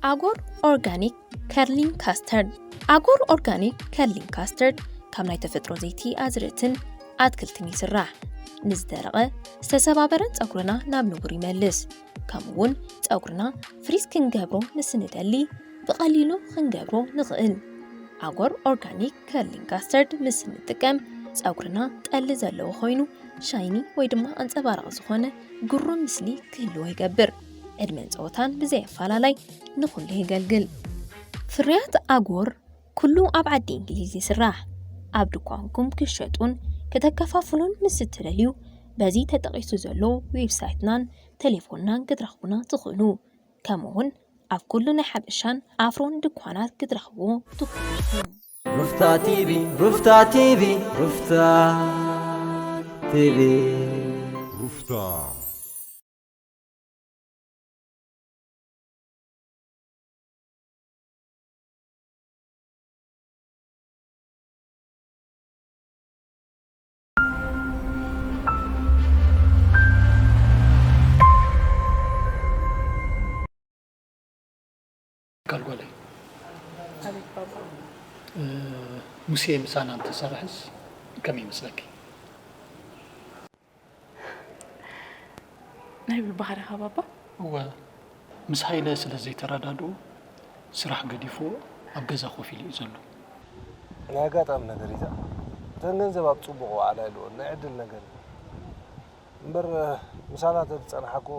ኣጎር ኦርጋኒክ ከርሊንግ ካስተርድ። ኣጎር ኦርጋኒክ ከርሊንግ ካስተርድ ካብ ናይ ተፈጥሮ ዘይቲ ኣዝርእትን ኣትክልትን ይስራሕ። ንዝደረቐ፣ ዝተሰባበረን ጸጉርና ናብ ንቡር ይመልስ። ከምኡ እውን ጸጉርና ፍሪዝ ክንገብሮ ምስ ንደሊ፣ ብቐሊሉ ክንገብሮ ንኽእል። ኣጎር ኦርጋኒክ ከርሊንግ ካስተርድ ምስ እንጥቀም፣ ጸጉርና ጠሊ ዘለዎ ኮይኑ፣ ሻይኒ ወይ ድማ ኣንጸባራቒ ዝኾነ ግሩም ምስሊ ክህልዎ ይገብር። ዕድመን ጸወታን ብዘይ ኣፈላላይ ንኹሉ የገልግል። ፍርያት ኣጎር ኩሉ ኣብ ዓዲ እንግሊዝ ይስራሕ። ኣብ ድኳንኩም ክሸጡን ከተከፋፍሉን ምስ እትደልዩ፣ በዚ ተጠቒሱ ዘሎ ዌብሳይትናን ቴሌፎንናን ክትረኽቡና ትኽእሉ። ከምኡ እውን ኣብ ኩሉ ናይ ሓበሻን ኣፍሮን ድኳናት ክትረኽብዎ ትኽእሉ ኢኹም። ሩፍታ ቲቪ፣ ሩፍታ ቲቪ፣ ሩፍታ ቲቪ። ሩፍታ። ካልጓለይ። ኣቤት ባባ። እ፣ ሙሴ ምሳና እንተሰርሕስ ከመይ ይመስለኪ? ናይ ብባህርኻ ባባ? እወ፣ ምስ ሃይለ ስለ ዘይተረዳድኡ ስራሕ ገዲፍዎ ኣብ ገዛ ኮፍ ኢሉ እዩ ዘሎ። ናይ ኣጋጣሚ ነገር እዩ እዛ። እተን ገንዘብ ኣብ ጽቡቕ ዋዕላ ኢልዎን ናይ ዕድል ነገር እዩ። እምበር ምሳና ተዝጸንሓ እኮ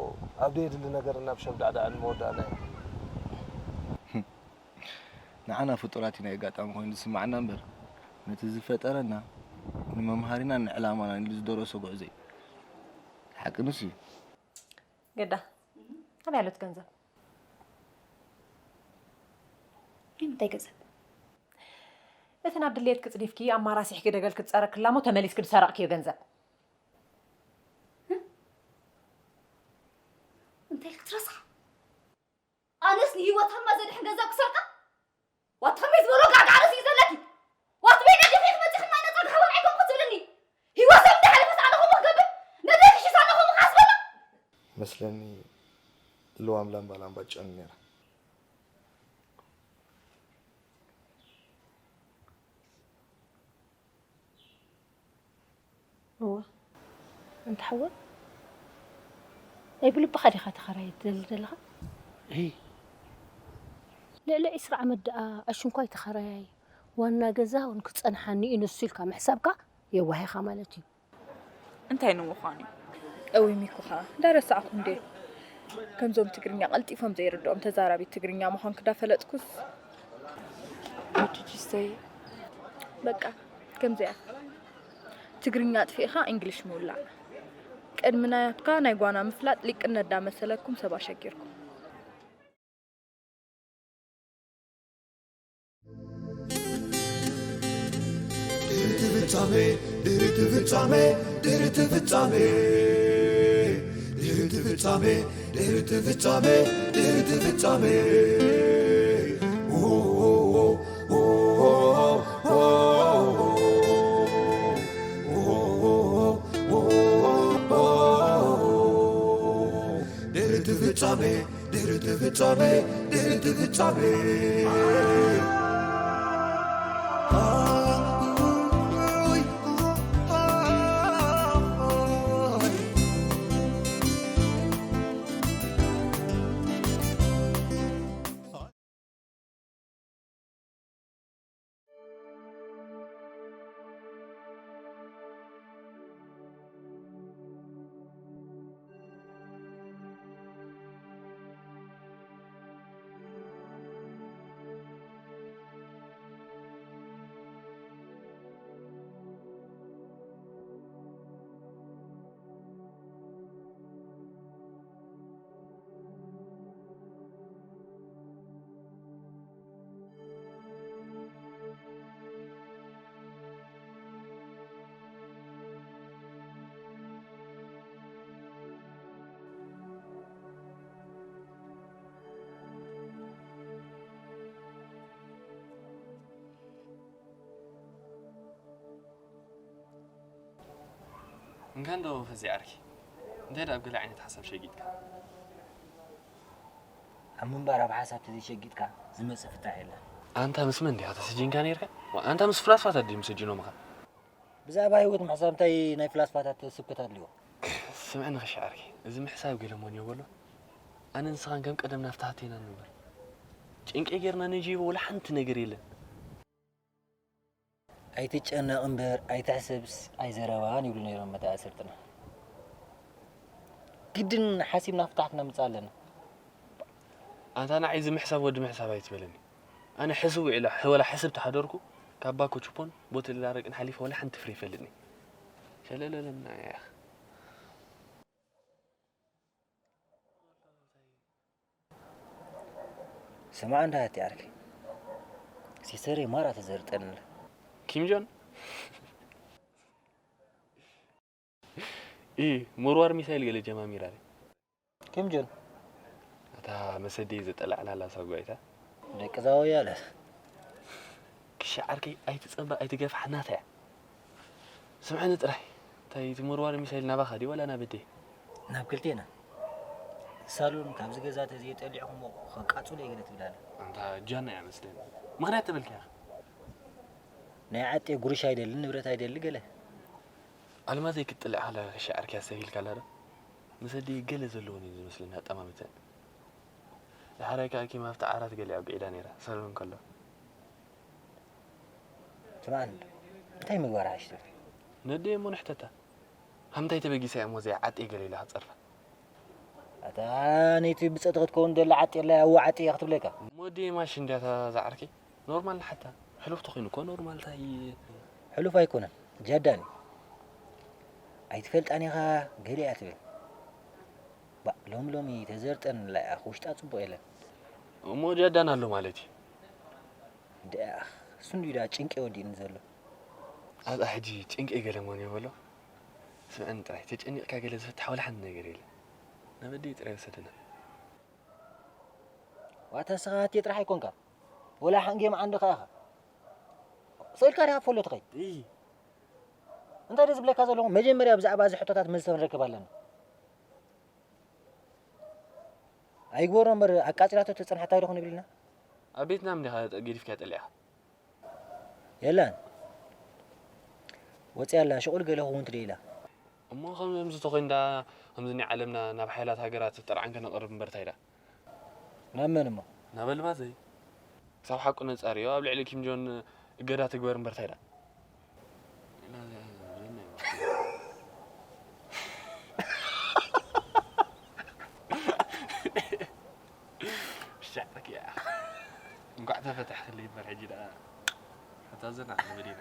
ኣብ ዘየድሊ ነገር ናብ ሸብዳዕዳዕን መወዳእና እዩ። ንዓና ፍጡራት ኢና ኣጋጣሚ ኮይኑ ዝስምዓና እምበር፣ ነቲ ዝፈጠረና ንመምሃሪናን ንዕላማናን ኢሉ ዝደረሶ ጉዕዞ እዩ። ሓቂ ንሱ እዩ። ገዳ፣ ኣበይ ኣሎ እቲ ገንዘብ? ናይ ምንታይ ገንዘብ? እቲ ናብ ድሌትኪ ጽዲፍኪ ኣብ ማራ ሲሕኪ ደገል ክትጸረክላ እሞ ተመሊስኪ ዝሰረቕክዮ ገንዘብ። እንታይ ክትረሳ? ኣነስ ንህይወት ሃማ ዘድሕን ገንዘብ ክሰርቃ? ዋት ከመይ ዝበሎ ጋዕጋዕ ርእሲ እዩ ዘለኪ? ዋት በይና ዲኺ ክትመጺ ማይ ነጻ ግሓቦም ዓይኮም ክትብልኒ? ህይወት ሰብ እንዳሓለፈስ ኣነ ከምኡ ክገብር? ነደይ ክሽስ ኣነ ከምኡ ክሓስበላ? መስለኒ ልዋም ላምባ ላምባ ጨኑ ነይራ። እወ። ኣንታ ሓወ፣ ናይ ብልብኻ ዲኻ ተኸራይ ትደሊ ዘለኻ? እይ። ልዕሊ ዕስራ ዓመት ደኣ ኣሽንኳይ ተኸራያይ ዋና ገዛ እውን ክጸንሓኒ እዩ ንሱ ኢልካ ምሕሳብካ የዋህ ኢኻ ማለት እዩ። እንታይ ንምዃን እዩ? እውይ ሚኩ ኸኣ፣ እንዳረሳዕኩ እንዴ። ከምዞም ትግርኛ ቀልጢፎም ዘይርድኦም ተዛራቢት ትግርኛ ምዃንኪ እንዳፈለጥኩስ። ጂጂስተይ። በቃ፣ ከምዚኣ። ትግርኛ ኣጥፊእኻ እንግሊሽ ምውላዕ። ቅድሚ ናትካ ናይ ጓና ምፍላጥ ሊቅነት ዳመሰለኩም ሰብ ኣሸጊርኩም። ድሕሪ እቲ ፍጻመ፣ ድሕሪ እቲ ፍጻመ፣ ድሕሪ እቲ ፍጻመ፣ ድሕሪ እቲ ፍጻመ፣ ድሕሪ እቲ ፍጻመ፣ ድሕሪ እቲ ፍጻመ። ድሕሪ እቲ ፍጻመ፣ ድሕሪ እቲ ፍጻመ፣ ድሕሪ እቲ ፍጻመ። እንኳን ዶ ፈዚዓ ዓርኪ? እንታይ ደኣ ኣብ ገለ ዓይነት ሓሳብ ሸጊጥካ? ምንባር ኣብ ሓሳብ ተዘይሸጊጥካ ዝመጽእ ፍታሕ የለን። ኣንታ ምስ መን ዲኻ ተሰጂንካ ነይርካ? ዋ፣ ኣንታ ምስ ፍላስፋታት ድዩ ምሰጂኖምኻ? ብዛዕባ ህይወት ምሕሳብ እንታይ ናይ ፍላስፋታት ስብከት ኣድልዮ? ስምዕኒ ክሻ ዓርኪ፣ እዚ ምሕሳብ ገለ መን እዮ በሎ? ኣነ ንስኻን ከም ቀደምና ፍታሕቲ ኢና ንንበር። ጭንቂ ጌርና ነጂቦ ወላ ሓንቲ ነገር የለን። ኣይትጨነቕ እምበር ኣይትሕሰብስ ኣይዘረባን ይብሉ ነይሮም መተኣሰርትና። ግድን ሓሲብና ፍታሕ ክነምጽእ ኣለና። ኣንታ ንዓይ እዚ ምሕሳብ ወዲ ምሕሳብ ኣይትበለኒ። ኣነ ሕስብ ውዒላ ወላ ሕስብ ተሓደርኩ ካብ ባኮ ቹፖን ቦትል ኣረቅን ሓሊፈ ወላ ሓንቲ ፍረ ይፈልጥኒ። ሸለለለና ያኽ። ስማዕ እንዳ ኣቲ ዓርኪ፣ ሲስተረይ ማራ ተዘርጠን ኣላ። ኪም ጆን? ኢ፣ ምውርዋር ሚሳይል ገለ ጀማሚራ ኣለ። ኪም ጆን? እታ መሰደይ ዘጠላዕላላ ሳጓይታ። ደቂ ዛወያ ኣለ። ክሻ ዓርከይ ኣይትጸባ ኣይትገፍሕ ናታ እያ። ስምዐኒ ጥራይ፣ እንታይ እቲ ምውርዋር ሚሳይል ናባኻ ድዩ ዋላ ናብ ኣደይ? ናብ ክልቴና። ሳሎን ካብዚ ገዛ ተዘይጠሊዕኹሞ ከቃጽሎ እየ ገለ ትብል ኣላ። ኣንታ ጃና እያ መስለኒ። ምኽንያት ተበልካ ኢኻ። ናይ ዓጤ ጉርሽ ኣይደሊ፣ ንብረት ኣይደሊ ገለ። ኣልማዘይ ክትጥልዕ ከላ ክሻ ዓርከይ ኣስተብሂልካ ኣላ ዶ? ምስ ኣደይ ገለ ዘለወን እዩ ዝመስለኒ ኣጠማምተን። ዳሕራይ ከኣ ኪም ኣብቲ ዓራት ገሊኣ ኣቢዒላ ነይራ፣ ሳሎን ከሎ። ስምዓኒ፣ እንታይ ምግባር ሓይሽ ትብል? ነደይ እሞ ንሕተታ። ሃምታይ ተበጊሳ እያ እሞ እዚኣ ዓጤ ገለ ኢላ ክትጸርፋ? ኣታ ነይቲ ብጸቲ ክትከውን ደላ ዓጤ ኣላ፣ እዋ ዓጤ እያ ክትብለካ። እሞ ደይ ማሽ እንድያ እታ ዝዓርከይ? ኖርማል ንሓታ። ሕሉፍ ተኾይኑ እኮ ኖርማል እንታይ? ሕሉፍ ኣይኮነን፣ ጃዳን እዩ። ኣይትፈልጣን ኢኻ ገለ እያ ትብል። ባእ፣ ሎሚ ሎሚ ተዘርጠን ላይኣኽ ውሽጣ ጽቡቕ የለን። እሞ ጃዳን ኣሎ ማለት እዩ። ደኣኽ፣ እሱ እንድዩ ደኣ ጭንቂ ወዲእኒ ዘሎ። ኣብኣ ሕጂ ጭንቂ ገለ መን እዩ በሎ? ስምዐኒ ጥራይ፣ ተጨኒቕካ ገለ ዝፍታሕ ወላ ሓንቲ ነገር የለን። ናብ ኣደይ ጥራይ ወሰደና። ዋታ ንስኻ ሃቴ ጥራሕ ኣይኮንካ። ወላ ሓንጌ መዓንድኻ ኢኻ። ስቕ ኢልካ ዲኻ ፈሎ ትኸይድ? እይ። እንታይ ድዩ ዝብለካ ዘለኹ? መጀመርያ ብዛዕባ እዚ ሕቶታት መልሲ ክንረክብ ኣለና። ኣይግበሮ እምበር ኣቃጺላቶ ተጸንሓ እንታይ ዶ ክንብል ኢና? ኣብ ቤትና እንዲኻ ገዲፍካ ጠሊዕኻ? የላን። ወጺኣ ኣላ፣ ሽቑል ገለ ክኸውን ትደሊ ኢላ። እሞ ከምዚ ተኾይኑ ደኣ፣ ከምዚ ናይ ዓለምና ናብ ሓያላት ሃገራት ጥርዓን ከነቕርብ እምበር እንታይ ደኣ? ናብ መን እሞ? ናብ ኣልማዘይ። ክሳብ ሓቁ ነጻርዮ፣ ኣብ ልዕሊ ኪም ጆን እገዳ ትግበር እምበር እንታይ ደኣ? ብሻዕርክ እያ። እንኳዕ ተፈታሕክለይ እምበር ሕጂ ደኣ። ሓታዘና ንብል ኢና።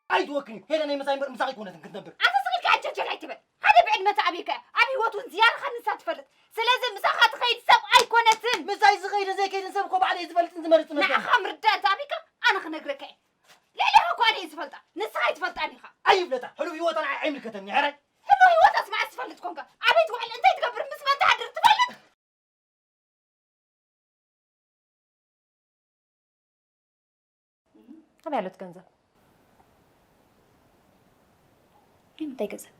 ኣይትወክን እዩ። ሄለን ናይ ምሳይ እምበር ምሳኺ ኣይኮነትን ክትነብር። ኣታ ስቕ ኢልካ ዓጀልጀል ኣይትበል። ሓደ ብዕድመ ተዓብየካ እያ። ኣብ ህይወት እውን ዝያዳኻ ንሳ ትፈልጥ። ስለዚ ምሳኻ ትኸይድ ሰብ ኣይኮነትን። ምሳይ ዝኸይድን ዘይከይድን ሰብ እኮ ባዕለይ ዝፈልጥን ዝመርጽን እኮ። ንዓኻ ምርዳእ እንተኣቢካ ኣነ ክነግረካ እየ። ልዕሌኻ እኳ ኣነ እየ ዝፈልጣ፣ ንስኻ ኣይትፈልጣን ኢኻ። ኣይፍለጣ፣ ሕሉፍ ህይወታ ንዓይ ኣይምልከተኒ፣ ሕራይ። ሕሉፍ ህይወታስ መዓስ ትፈልጥ ኮንካ? ኣበይ ትውዕል፣ እንታይ ትገብር፣ ምስ መን ትሓድር ትፈልጥ? ኣበይ ኣሎ እቲ ገንዘብ? ናይ ምንታይ ገንዘብ?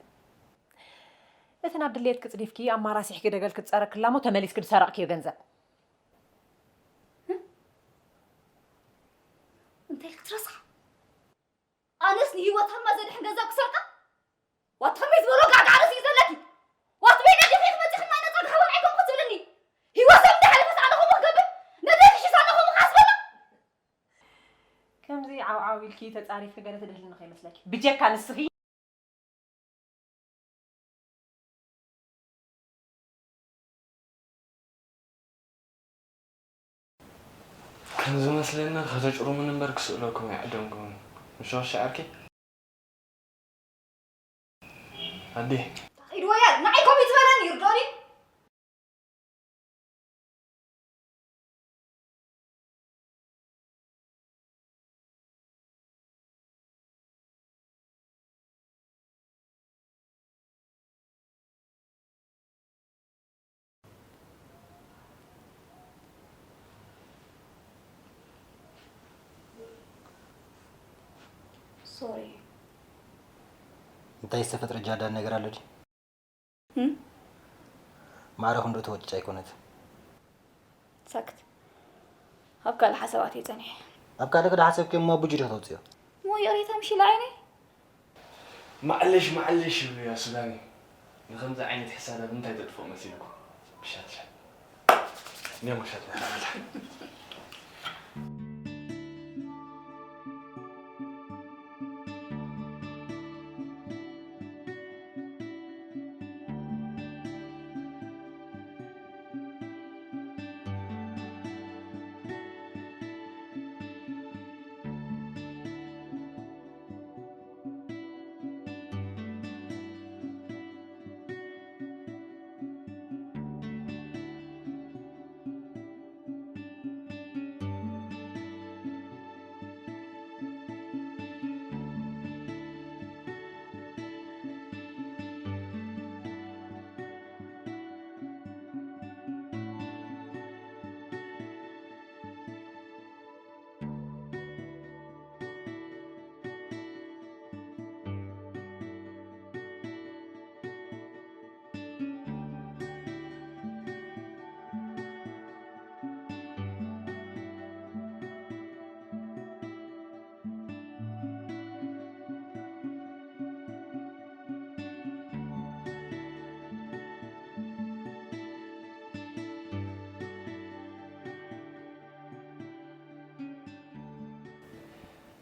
እቲ ናብ ድሌትኪ ጽዲፍኪ ኣማራሲሕኪ ደገል ክትጸረክላ እሞ ተመሊስኪ ዝሰረቕክዮ ገንዘብ። እንታይ ኢልኪ ትረስዓ? ኣነስ ንህይወት ሃማ ዘድሕን ገንዘብ ክሰርቃ? ዋት ከመይ ዝበሎ ጋዕጋዕ ርእሲ እዩ ዘለኪ? ዋት በይና ዲኺ ክትመጺ ማይ ነጻ ክኸውን ኣይኮንኩ ትብልኒ? ህይወት ሰብ እንዳሓለፈስ ኣለኹ እሞ ክገብር? ነዚ ክሽስ ኣለኹ እሞ ክሓስበላ? ከምዚ ዓውዓው ኢልኪ ተጻሪፍኪ ገለ ትድህልኒ ከይመስለኪ። ብጀካ ንስኺ። ከም ዝመስለኒ ከተጭሩሙኒ እምበር ክስእለኩም ኣይዕደምኩምን። ምሽ ወሻ ዓርኪ? ኣዴ። ኢድ ወያል፣ ንዓይ ከምኡ ዝበለኒ ይርድኦ ድዩ? ሶሪ። እንታይ ዝተፈጥረ ጃዳ ነገር ኣሎ ድዩ? እም? ማዕረ ክንዶ ተወጭጭ ኣይኮነት። ሳክት። ኣብ ካልእ ሓሳባት እየ ጸኒሐ። ኣብ ካልእ ክዳ ሓሰብኪ እሞ ቡጅሪ ከተውጽዮ። እሞ ይቕሬታ ምሽ ኢላ ዓይነይ? ማዕለሽ ማዕለሽ ይብሉ እያ ሱዳኒ። ንኸምዚ ዓይነት ሕሳዳት እንታይ ተጥፍኦ መሲልኩም? ብሻትሻት። እኒኦም ክሻት ንሕና።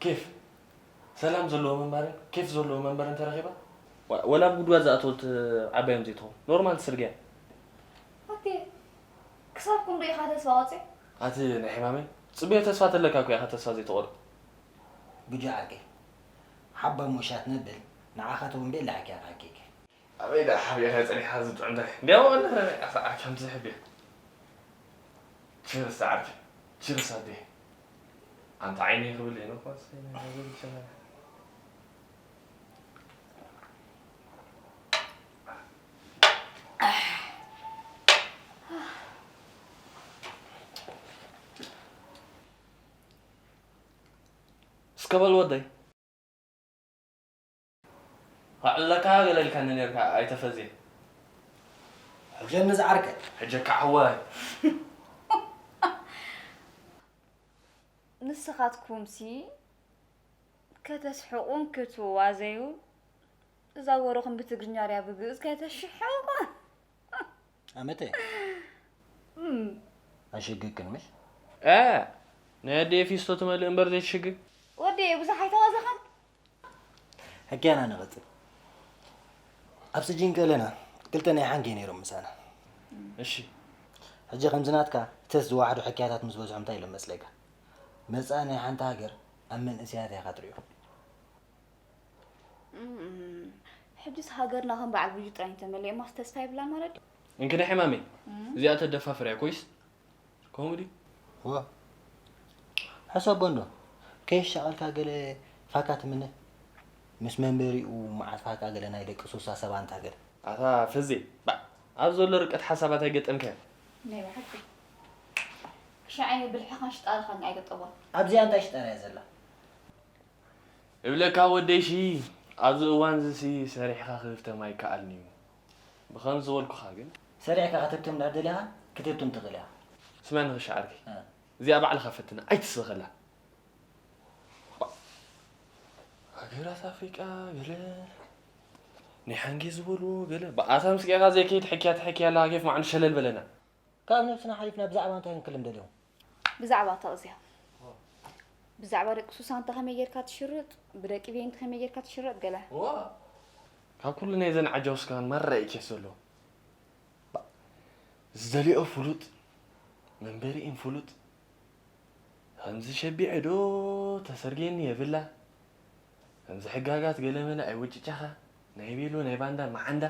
ኬፍ ሰላም ዘለዎ ምንባርን ኬፍ ዘለዎ መንበርን ተረኺባ? ዋ- ወላ ኣብ ጉድጓድ ዝኣተወት ዓባዮም ዘይትኸውን ኖርማል ስርግያ። ኣቴ ክሳብ ክንዶ ኢኻ ተስፋ ቆርጽ? ኣቲ ናይ ሕማመይ ጽበዮ ተስፋ ተለካ እኮ ኢኻ ተስፋ ዘይትቆርጥ። ብጃ ዓርከይ ሓባ ሞሻት ነብል ንዓኻ ተወንቤ ላሕኪያ ካኪክ ኣበይ ደኣ ሓቢርካ ጸኒሕካ ዝጥዑም እንታይ? እንዲያው ወላ ረቢዕካ ሰዓት ከምዚ ሕቢር። ቺርስ ዓርከይ፣ ቺርስ ኣዴ። ኣንታ ዓይነይ ክብል እየ፣ ንኳስ እስከ በል ወደይ። ከዕለካ ገለ ኢልካኒ ነርካ ኣይተፈዝየ። ሕጀኒ ዝዓርከ። ሕጀካ ሓዋይ። ንስኻትኩምሲ ከተስሕቑን ክትዋዘዩ እዛ ወረኹም ብትግርኛ ድያ ብግእዝ ከተሽሕቑ። ኣመተ እም። ኣሽግግን ምሽ? እ፣ ናይ ኣደየ ፊስቶ ትመልእ እምበር ዘይትሽግግ። ወደየ ብዙሕ ኣይተዋዘኻን። ሕክያና ንቐጽል። ኣብ ስጂን ከለና ክልተ ናይ ሓንጌ ነይሮም ምሳና። እሺ። ሕጂ ከምዚ ናትካ ተስ ዝዋሕዱ ሕክያታት ምስ በዝሖም እንታይ ኢሎም መስለካ? መጻኢ ናይ ሓንቲ ሃገር ኣብ መንእሰያት ኢኻ ትሪኦ። እም፣ ሕጂስ ሃገርና ከም በዓል ቡጁ ጥራይ እንተመሊኦማስ ተስፋ የብላን ማለት ድዩ? እንክነ ሕማመይ፣ እም። እዚኣ ተደፋፍርያ ኮይስ? ከምኡ ድዩ? እወ። ሕሰቦ እንዶ። ከየሻቐልካ ገለ ፋካ ትምነ። ምስ መንበሪኡ መዓት ፋካ ገለ ናይ ደቂ ሱሳ ሰባንታ ገለ። ኣታ ፍዜ፣ ባዕ፣ ኣብ ዘሎ ርቀት ሓሳባት ኣይገጠምካዮን። ናይ ብሓቂ። ክሻዕ ብልሕኻን ሽጣርኻን ኣይገጠሞን። ኣብዚኣ እንታይ ሽጣር እያ ዘላ? እብለካ ወደይ ሺ፣ ኣብዚ እዋን እዚ ሲ ሰሪሕኻ ክህብተም ኣይከኣልን እዩ። ብኸም ዝበልኩኻ ግን። ሰሪሕካ ከተብትም እንዳደሊኻ ክትህብትም ትኽእል ኢኻ። ስማዕ ንኽሻ ዓርከይ። እ። እዚኣ ባዕልኻ ፈትና፣ ኣይትስበኸላ። ሃገራት ኣፍሪቃ ገለ ናይ ሓንጌ ዝበሉ ገለ ብኣታ ምስ ጌጋ ዘይከይድ ሕክያ ትሕክያ ኣለኻ፣ ኬፍ ማዕኑ ሸለል በለና። ካብ ነብስና ሓሊፍና ብዛዕባ እንታይ ክንክልም ደሊኹም? ብዛዕባ እታ እዚኣ። ብዛዕባ ደቂ ሱሳ እንተ ከመይ ጌርካ ትሽርጥ፣ ብደቂ ቤንቲ ከመይ ጌርካ ትሽርጥ ገለ። ዋ! ካብ ኩሉ ናይ ዘን ዓጃውስካን ማራ እዩ ኬፍ ዘሎ። ባ-፣ ዝደልዮ ፍሉጥ፣ መንበሪእን ፍሉጥ፣ ከምዚ ሸቢዐ ዶ ተሰርጌኒ የብላ። ከምዚ ሕጋጋት ገለመለ ኣይወጭጫኻ፣ ናይ ቤሎ ናይ ባንዳ መዓንዳ፣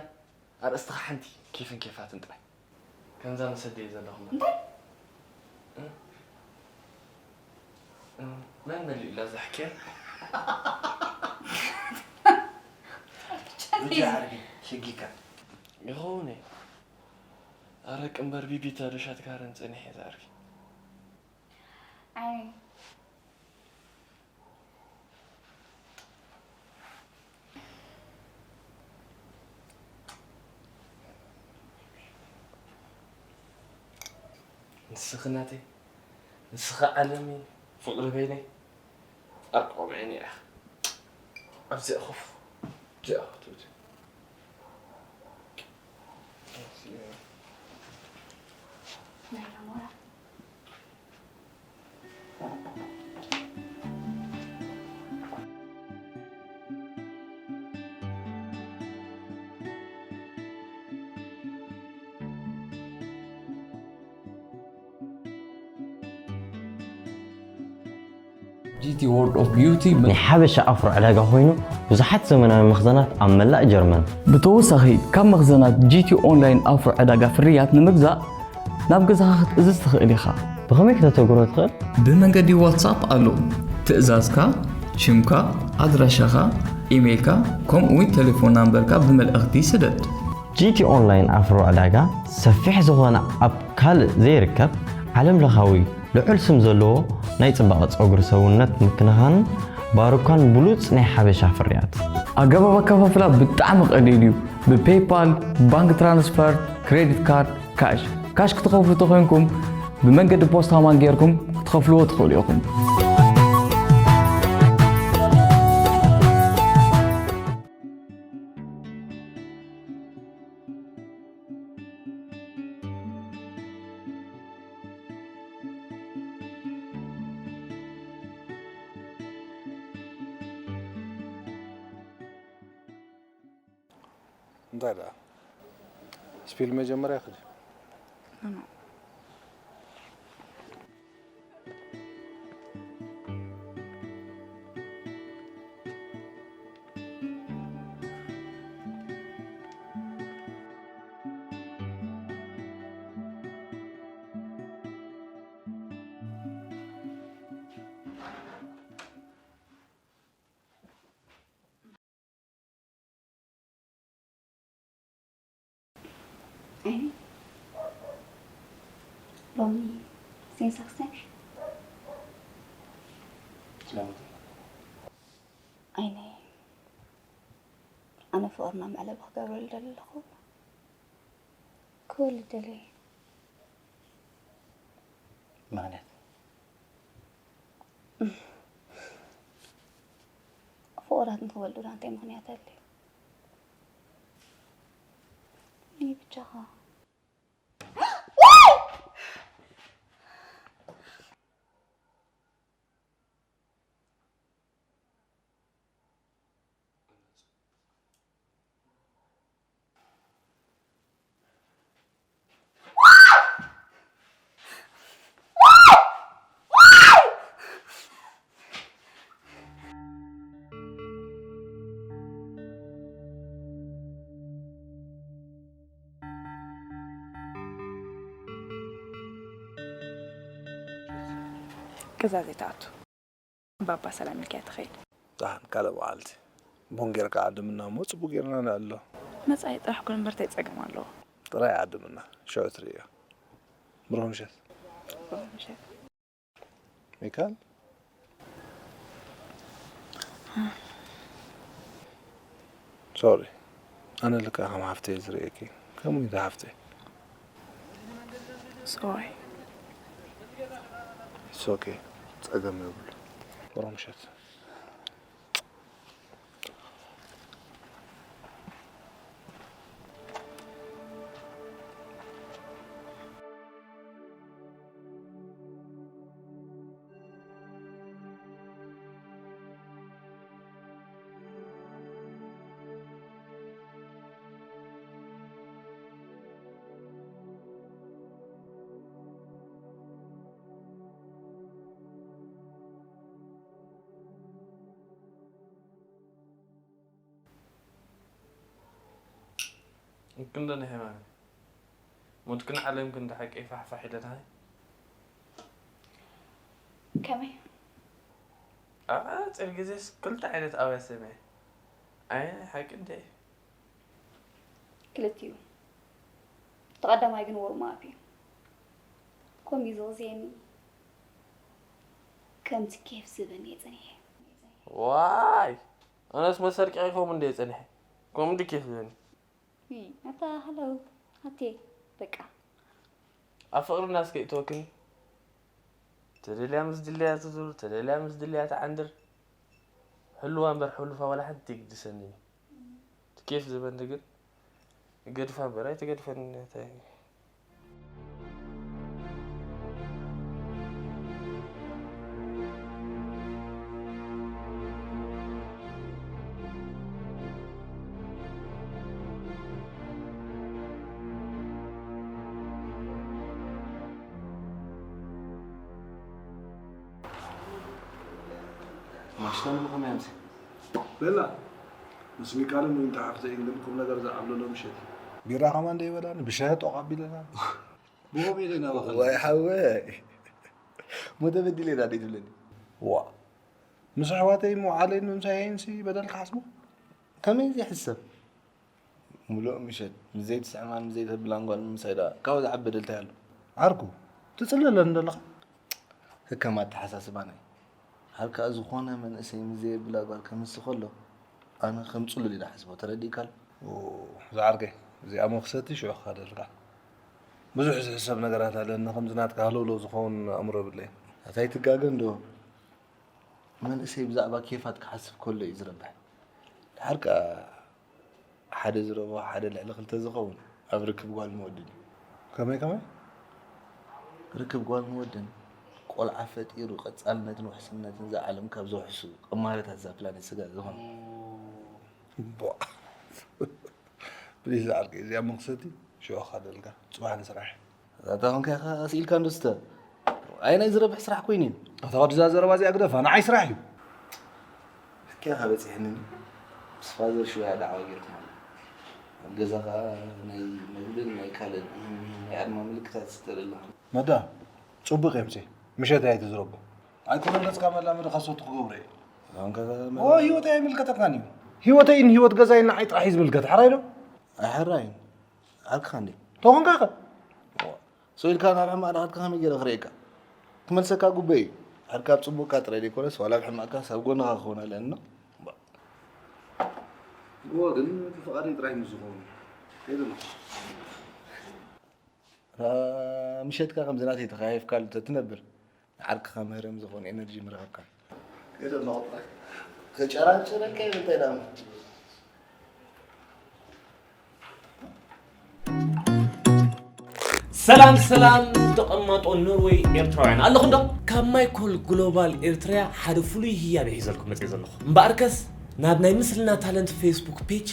ኣርእስትኻ ሓንቲ ኬፍን ኬፋትን ጥራይ። ከምዛ መሰደይ ዘለኹም። እንታይ? እ? እ፣ መን መሊኡላ እዛ ሕክያ? ጨነይ። ብጃ ዓርቢ፣ ሽጊካ። ይኸውን እየ። ኣረቂ እምበር ቢቢታ ዶ ሻት ጋረን ጸኒሐ እየ ዝዓርቢ። ኣይ። ንስኺ ናተይ፣ ንስኺ ዓለመይ፣ ፍቕሪ በይነይ፣ ኣርቆምዐኒ ኢኻ። ኣብዚኣ ኮፍ፣ ኣብዚኣ ኮፍ ትብል። ናይ ዳሞራ። ጂ ቲ World of Beauty ናይ ሓበሻ ኣፍሮ ዕዳጋ ኮይኑ ብዙሓት ዘመናዊ መኽዘናት ኣብ መላእ ጀርመን። ብተወሳኺ ካብ መኽዘናት ጂ ቲ ኦንላይን ኣፍሮ ዕዳጋ ፍርያት ንምግዛእ ናብ ገዛኻ ክትእዝዝ ትኽእል ኢኻ። ብኸመይ ከተተግብሮ ትኽእል? ብመንገዲ ዋትሳፕ ኣሎ። ትእዛዝካ፣ ሽምካ፣ ኣድራሻኻ፣ ኢሜይልካ፣ ከምኡ እውን ቴሌፎን ናምበርካ ብመልእኽቲ ስደድ። ጂ ቲ ኦንላይን ኣፍሮ ዕዳጋ ሰፊሕ ዝኾነ ኣብ ካልእ ዘይርከብ ዓለም ለኻዊ ልዑል ስም ዘለዎ ናይ ጽባቐ ጸጉሪ ሰውነት ምክንኻንን ባሩካን ብሉጽ ናይ ሓበሻ ፍርያት። ኣገባብ ኣከፋፍላ ብጣዕሚ ቀሊል እዩ። ብፔይፓል፣ ባንክ ትራንስፈር፣ ክሬዲት ካርድ፣ ካሽ። ካሽ ክትኸፍሉ ተኾይንኩም ብመንገዲ ፖስታ ማን ጌርኩም ክትኸፍልዎ ትኽእሉ ኢኹም። እንታይ ደኣ? ስፒል መጀመርያ ክድ። ኣይኒ፣ ሎሚ ሴንሳክስ ነሽ? ስለምንታይ? ኣይኒ፣ ኣነ ፍቕርና መዕለቢ ክገብረሉ ደሊ ኣለኹ። ክወልድ ደለየ። ምኽንያት? ፍቑራት ንኽወልዱ ዳ እንታይ ምኽንያት ኣድልዩ? እኔ ብቻኻ። ገዛ ዘይትኣቱ። ባባ ሰላም ኢልካያ ትኸይድ። ደሓን ካልእ መዓልቲ ቡን ጌርካ ዓድምና እሞ ጽቡቕ ጌርና ንዕሎ። መጻኢ ጥራሕ ኩን እምበር እንታይ ጸገም ኣለዎ? ጥራይ ዓድምና ሽዑ ትርእዮ። ብሩኽ ምሸት። ብሩኽ ምሸት። ሚካል ሶሪ ኣነ ልካ ከም ሓፍተይ ዝርእየኪ ከምኡ ኢንተ ሓፍተይ ሶሪ ሶኬ ጸገም የብሉ ሮምሸት ክንደን ሄማን ሞትክን ዓለምክን ተሓቂ ፋሕፋሕ ኢለናይ ከመይ ኣብ ኣጭር ግዜስ ክልተ ዓይነት ኣውያ ሰሚዐ ኣየ ናይ ሓቂ እንደ ክልቲኡ እቲ ቀዳማይ ግን ወርም ኣፕ እዩ ከምኡ እዩ ዘቕዝየኒ ከምቲ ኬፍ ዝህበኒ እየ ጸኒሐ ዋይ ኣነስ መሰርቂ ኸም እንደ ጸኒሐ ከምኡ ድኬፍ ዝህበኒ ኣታ ሃሎ ኣቴ በቃ ኣብ ፍቕሪ እናስከይእተወክኒ ተደልያ ምስ ድልያ ትዙር ተደልያ ምስ ድልያ ትዓንድር ሕልዋ እምበር ሕሉፋ ዋላ ሓንቲ ይግድሰኒ እዩ ትኬፍ ዝበኒ ግን ይገድፋ እምበር ኣይትገድፈኒ እንታይ ማሽላ ንብኸመይ ኣምሲ በላ ምስ ሚካልን ዊንታ ሓፍተይን ግን ቁም ነገር ዝዓብለሎ ምሸት እዩ። ቢራ ከማን ደይበላኒ ብሻሂ ጦቕ ኣቢለና። ብኸመይ ኢለ ናባኸ? ዋይ ሓወይ ሞተ በዲለ ኢና ደይ ትብለኒ። ዋ ምስ ኣሕዋተይ ምውዓለይን ምምሳየይንሲ በደል ክሓስቦ? ከመይ ዘይሕሰብ? ሙሉእ ምሸት ምስ ዘይትስዕማን ምስ ዘይተብላን ጓል ምምሳይ ደኣ ካብኡ ዝዓቢ በደል እንታይ ኣሎ? ዓርኩ ትጽልለኒ ዶ ኣለኻ? ከከም ኣተሓሳስባና እዩ። ሃብካ ዝኾነ መንእሰይ ምስ ዘየብላ ጓል ከምሲ ከሎ ኣነ ከም ጽሉል ኢለ እሓስቦ። ተረዲእካ ኣሎ? ኦ ዝዓርከይ እዚኣ መኽሰቲ ሽዑ ክኸደልካ። ብዙሕ ዝሕሰብ ነገራት ኣለኒ ከምዚ ናትካ ሃለውለው ዝኸውን ኣእምሮ የብለይን። ኣታ ኣይትጋገ እንዶ መንእሰይ ብዛዕባ ኬፋት ክሓስብ ከሎ እዩ ዝረብሕ። ድሓር ከኣ ሓደ ዝረብሖ ሓደ ልዕሊ ክልተ ዝኸውን ኣብ ርክብ ጓልን ወድን እዩ። ከመይ ከመይ? ርክብ ጓልን ወድን ቆልዓ ፈጢሩ ቀጻልነትን ውሕስነትን እዛ ዓለም ካብ ዘውሕሱ ቀማርታት እዛ ፕላኔት ስጋ ዝኾነ። ቦእ! ፕሊስ ዝዓርከይ እዚኣ መኽሰቲ ሽዑ ክኸደልካ ጽባሕ ንስራሕ። እዛ እንታይ ኾንካ ኢኻ ስኢልካ እንዶ ስተ? ኣየናይ ዝረብሕ ስራሕ ኮይኑ እዩ? ኣታ ወዲ እዛ ዘረባ እዚኣ ግደፋ፣ ንዓይ ስራሕ እዩ። ሕክያ ኸ በጺሕኒ ምስ ፋዘር ሽውያ ዳዕዋ ጌርኩም ኣሎ። ኣብ ገዛ ኸኣ ናይ መግብን ናይ ካልእን ናይ ኣድማ ምልክታት ትርኢ ኣለኻ። መዳ፣ ጽቡቕ እየ ምሴ፣ ምሸት እያ ኣይትዝረቦ። ኣይኮነን ገጽካ መላመዲ ካሶት ክገብሮ እየ። ኣንከ ኦ ህይወተይ ኣይምልከተካን እዩ። ህይወተይን ህይወት ገዛይን ንዓይ ጥራሕ እዩ ዝምልከት፣ ሓራይ ዶ? ኣይሕራይን። ዓርክኻ እንዴ? ተኾንካ ኸ? ስኢልካ ናብ ሕማቕ ድኻትካ ከመይ ገይረ ክርእየካ? ክመልሰካ ጉበይ እዩ። ድሕር ካብ ጽቡቕካ ጥራይ ዘይኮነስ ዋላ ኣብ ሕማቕካስ ኣብ ጎንኻ ክኸውን ኣለኒ። እሞ ግን እቲ ፍቓደይ ጥራይ ምስ ዝኸውን ከይደ ኣለኹ። ምሸትካ ከምዚ ናተይ ተኸያይፍካሉ ተትነብር ንዓርክኻ ምህረም ዝኾን ኤነርጂ ምረኸብካ። ከይደ ኣለኹ ጥራይ። ከጨራጭረካ እዩ እንታይ ደኣ። ሰላም ሰላም ተቐማጦ ኖርወይ ኤርትራውያን ኣለኹም ዶ? ካብ ማይኮል ግሎባል ኤርትራያ ሓደ ፍሉይ ህያብ ሒዘልኩም መፅእ ዘለኹ። እምበኣርከስ ናብ ናይ ምስልና ታለንት ፌስቡክ ፔጅ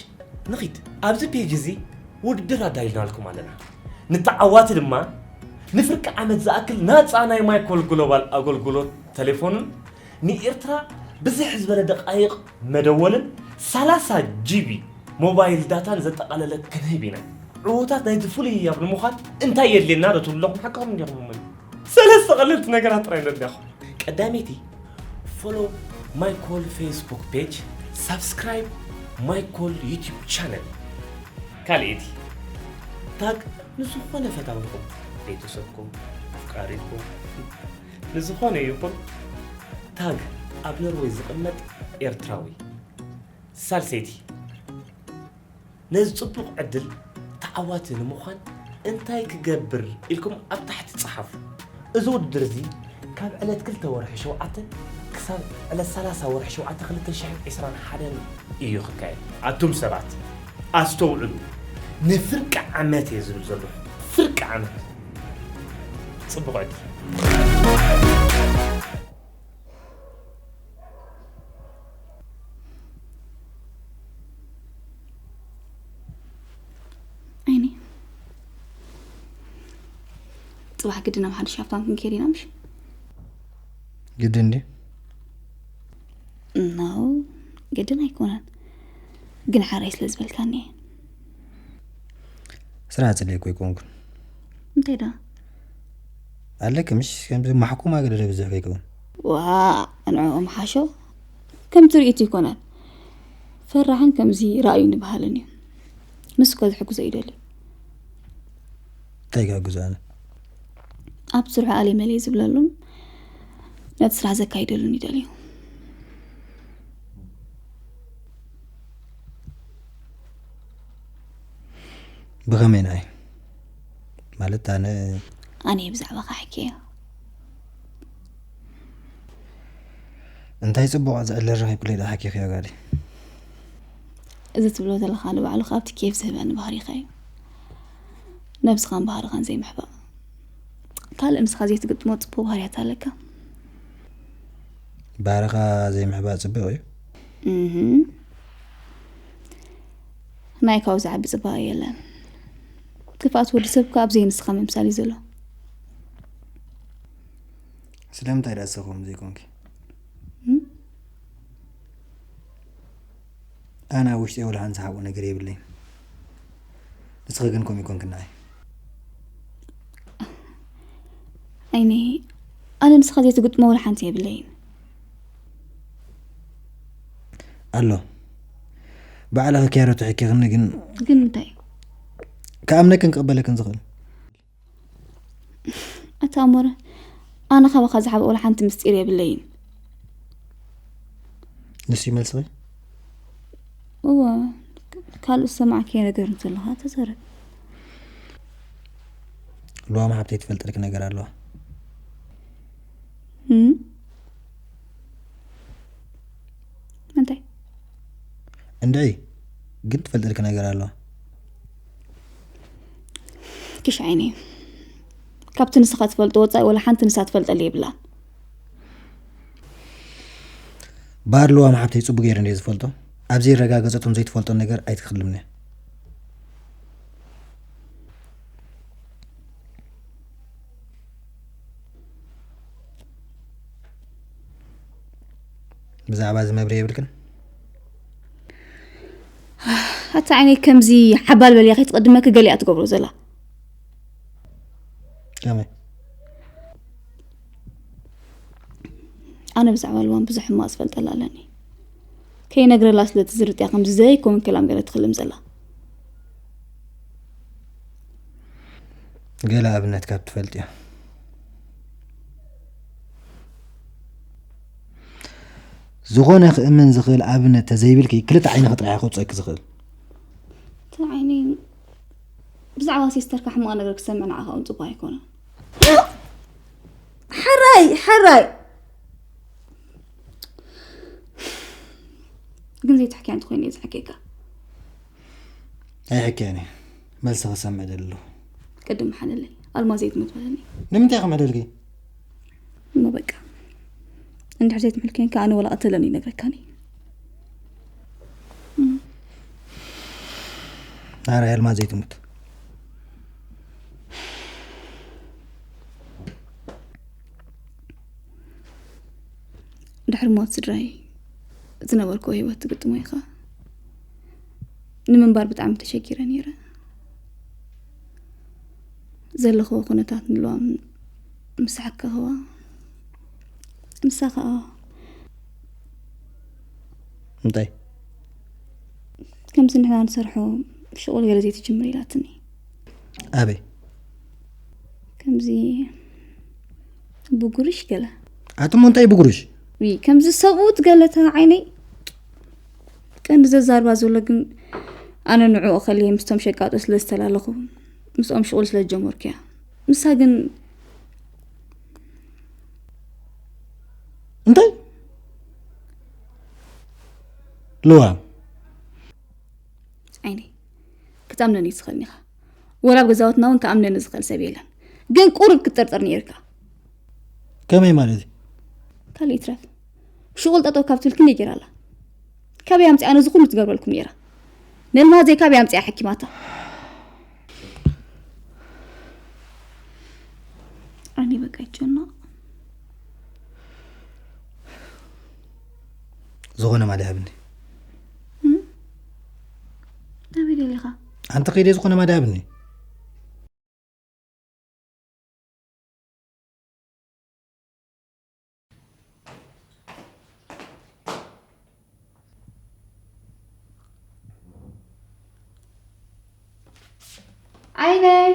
ንኺድ። ኣብዚ ፔጅ እዚ ውድድር ኣዳሊናልኩም ኣለና። ንተዓዋቲ ድማ ንፍርቂ ዓመት ዝኣክል ናፃ ናይ ማይኮል ግሎባል ኣገልግሎት ተሌፎንን ንኤርትራ ብዝሕ ዝበለ ደቃይቕ መደወልን ሰላሳ ጂቢ ሞባይል ዳታን ዘጠቓለለ ክንህብ ኢና። ዕዉታት ናይዚ ፍሉይ ህያብ ንምዃን እንታይ የድልየና ዶ ትብሉ ኣለኹም? ሓቅኹም እንዲኹም እሞ። ሰለስተ ቀለልቲ ነገራት ጥራይ ነድልያኹም። ቀዳመይቲ Follow Michael Facebook page, subscribe Michael YouTube channel። ካልኤቲ ታግ ንዝኾነ ፈታዊኹም፣ ቤተሰብኩም፣ ኣፍቃሪትኩም፣ ንዝኾነ ይኹን ታግ ኣብ ኖርወይ ዝቕመጥ ኤርትራዊ። ሳልሰይቲ ነዚ ጽቡቕ ዕድል ተዓዋቲ ንምዃን እንታይ ክገብር ኢልኩም ኣብ ታሕቲ ጸሓፉ። እዚ ውድድር እዚ ካብ ዕለት ክልተ ወርሒ ሸውዓተ ክሳብ ዕለት ሰላሳ ወርሒ ሸውዓተ ክልተ ሽሕን ዕስራን ሓደን እዩ ክካየድ። ኣቱም ሰባት ኣስተውዕሉ፣ ንፍርቂ ዓመት እየ ዝብል ዘለኹ። ፍርቂ ዓመት። ጽቡቕ ዕድል። ኣይኒ፣ ጽባሕ ግድን ናብ ሓድሽ ሃፍታም ክንከይድ ኢና ምሽ? ግድን ድዩ? No፣ ግድን ኣይኮነን፣ ግን ሓራይ ስለ ዝበልካኒ እየ። ስራሕ ጽልእ እኮ ኣይኮንኩን። እንታይ ደኣ? ኣለኪ ምሽ ከምዚ ማሕኩማ ገለ ዶ ብዙሕ ከይከውን? ዋ፣ ንዕኦም ሓሾ ከም ትርኢት ይኮነን። ፈራሕን ከምዚ ራእዩ ንበሃልን እዩ። ንሱ እኮ ዝሕግዞ ይደሊ። እንታይ ክሕግዞ ኣነ? ኣብ ስርሑ ኣሌ መሌ ዝብለሉን ነቲ ስራሕ ዘካይደሉን ይደልዩ። ብኸመይ ንዓይ? ማለት ኣነ ኣነ ብዛዕባኻ ሕክየ። እንታይ ጽቡቕ ዝዕለል ረኺብክለይ ዶ ሓኪኽዮ ጋዲ? እዚ ትብሎ ዘለኻ ንባዕሉ ካብቲ ኬፍ ዝህበኒ ባህሪኻ እዩ። ነብስኻን ባህርኻን ዘይምሕባእ። ካልእ ንስኻ ዘይትግጥሞ ጽቡቕ ባህርያት ኣለካ። ባህርኻ ዘይምሕባእ ጽቡቕ እዩ። እህ። ናይ ካብኡ ዝዓቢ ጽባቐ የለን። ክፍኣት ወዲ ሰብ ከኣ ኣብ ዘይንስኻ ምምሳል እዩ ዘሎ። ስለምንታይ ደኣ ንስኺ ከምኡ ዘይኮንኪ? ኣነ ኣብ ውሽጠይ ወላ ሓንቲ ዝሓብኦ ነገር የብለይን። ንስኺ ግን ከምኡ ይኮንኪ ንዓይ። ኣይኒ፣ ኣነ ንስኻ ዘይትግጥሞ ወላ ሓንቲ የብለይን። ኣሎ። ባዕልኺ ክያዶ ተሕኪኽኒ ግን ግን እንታይ? ክኣምነክን ክቕበለክን ዝኽእል። ኣታ ኣሞረ፣ ኣነ ካባኻ ዝሓብኦ ወላ ሓንቲ ምስጢር የብለይን። ንሱ ይመልስኺ? እወ፣ ካልእ ዝሰማዕክዮ ነገር እንተለኻ ተዛረብ። ሉዋም ሓብተይ ትፈልጠልኪ ነገር ኣለዋ። እም? እንታይ? እንድዒ ግን ትፈልጠልኪ ነገር ኣለዋ። ክሽ ዓይኒ፣ ካብቲ ንስኻ ትፈልጦ ወጻኢ ወላ ሓንቲ ንሳ ትፈልጠሉ የብላን። ባር ሉዋም ሓብተይ ጽቡቕ ገይረ እንድየ ዝፈልጦ። ኣብ ዘይረጋገጸቶም ዘይትፈልጦ ነገር ኣይትክልምኒ። ብዛዕባ እዚ መብርሂ የብልክን? ኣታ ዓይነይ ከምዚ ሓባል በልያ ከይትቕድመኪ ገሊኣ ትገብሮ ዘላ። ከመይ? ኣነ ብዛዕባ ልዋም ብዙሕ ሕማቕ ዝፈልጠላ ኣለኒ። ከይነግረላ ስለ ትዝርጥያ ከምዚ ዘይከውን ክላም ገለ ትኽልም ዘላ። ገለ ኣብነት ካብ ትፈልጥዮ። ዝኾነ ክእምን ዝኽእል ኣብነት ተዘይብልኪ ክልተ ዓይንኺ ጥራሕ እዩ ከውፅአኪ ዝኽእል። እቲ ዓይኒ ብዛዕባ ሲስተርካ ሕማቕ ነገር ክሰምዕ ንዓኻ እውን ጽቡቕ ኣይኮነን። ሕራይ ሕራይ ግን ዘይትሕክያ እንተኮይኑ እየ ዝሕክየካ። ኣይሕክያን እየ። መልሲ ክሰምዕ ደሊ ኣለኹ። ቅድም ሓለለይ ኣልማዝ ዘይትሞት በለኒ። ንምንታይ ከምዕደልኪ? እሞ በቃ እንድሕር ዘይትምሕልከኝ ከኣ ኣነ ወላ ቀተለኒ ይነግረካኒ። ኣረ ኣልማዝ ዘይትሙት። ድሕሪ ሞት ስድራይ ዝነበርክዎ ህይወት ትግጥሞ ኢኻ። ንምንባር ብጣዕሚ ተሸጊረ ነይረ። ዘለኽዎ ኩነታት ንልዋም ምስ ሓከኽዋ፣ ንሳ ኸኣ እንታይ? ከምዚ ንሕና ንሰርሖ ሽቁል ገለ ዘይትጅምር ኢላትኒ። ኣበይ? ከምዚ ብጉርሽ ገለ ኣትሞ እንታይ ብጉርሽ? ዊ ከምዚ ሰብኡት ገለታ ዓይነይ ቀንዲ ዘዛርባ ዘሎ ግን ኣነ ንዕኡ ከልየ ምስቶም ሸቃጦ ስለ ዝተላለኹ ምስኦም ሽቁል ስለ ዝጀመርኩ እያ። ንሳ ግን እንታይ? ልዋም ዓይነይ ክትኣምነኒ ትኽእል ኢኻ። ወላ ኣብ ገዛውትና እውን ክኣምነኒ ዝኽእል ሰብ የለን። ግን ቁሩብ ክትጠርጠር ነይርካ። ከመይ ማለት እዩ? ካልእ ይትረፍ ሽቁል ጠጠው ካብ ትብል ክንደይ ገይራ ኣላ። ካበይ ኣምፅኣ ነዚ ኩሉ ትገብረልኩም ነይራ? ነልማዘይ ካበይ ኣምፅኣ ሓኪማታ? ዓይነይ በቃ ይጨነቕ። ዝኾነ ማዳ ሃብኒ። ናበይ ደሊኻ? ኣንቲ ከይደ ዝኾነ ማዳ ሃብኒ። ዓይነይ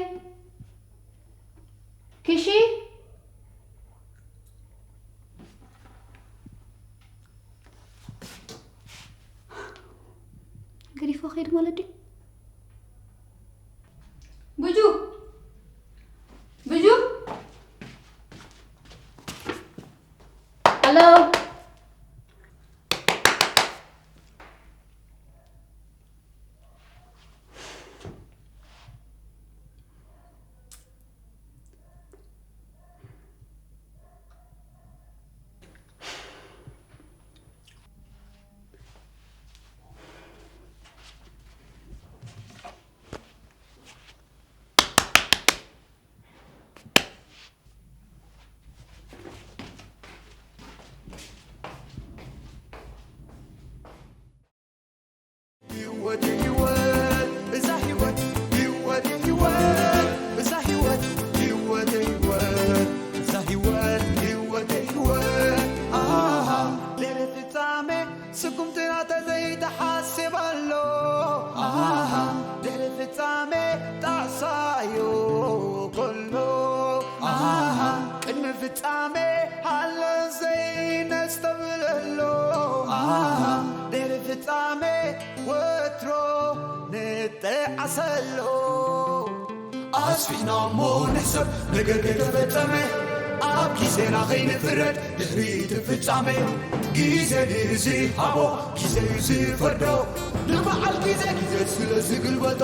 ክሺ ገዲፎ ከይድ ማለት ድዩ? ብጁ ብጁ ሄሎ ህይወት ህይወት እዛ ህይወት ህይወት ህይወት እዛ ህይወት ህይወት ህይወት እዛ ህይወት ህይወት ህይወት ኣሃ ድሕሪ ፍጻሜ ስጉምትና ተዘይተሓስብ ኣሎ ኣሃ ድሕሪ ፍጻሜ ጣዕሳዮ ከሎ ኣሃ ቅድሚ ፍጻሜ ሃለ ዘይነስተብለሎ ኣሃ ድሕሪ ፍጻሜ ወትሮ ንጠዓሰሎ ኣስፊሕና እሞ ንሕሰብ ነገር ከይተፈጸመ ኣብ ግዜና ከይንፍረድ ድሕሪ እቲ ፍጻሜ ግዜ ንዝሃቦ ግዜ እዩ ዝፈርዶ ንበዓል ግዜ ግዜ ስለ ዝግልበጦ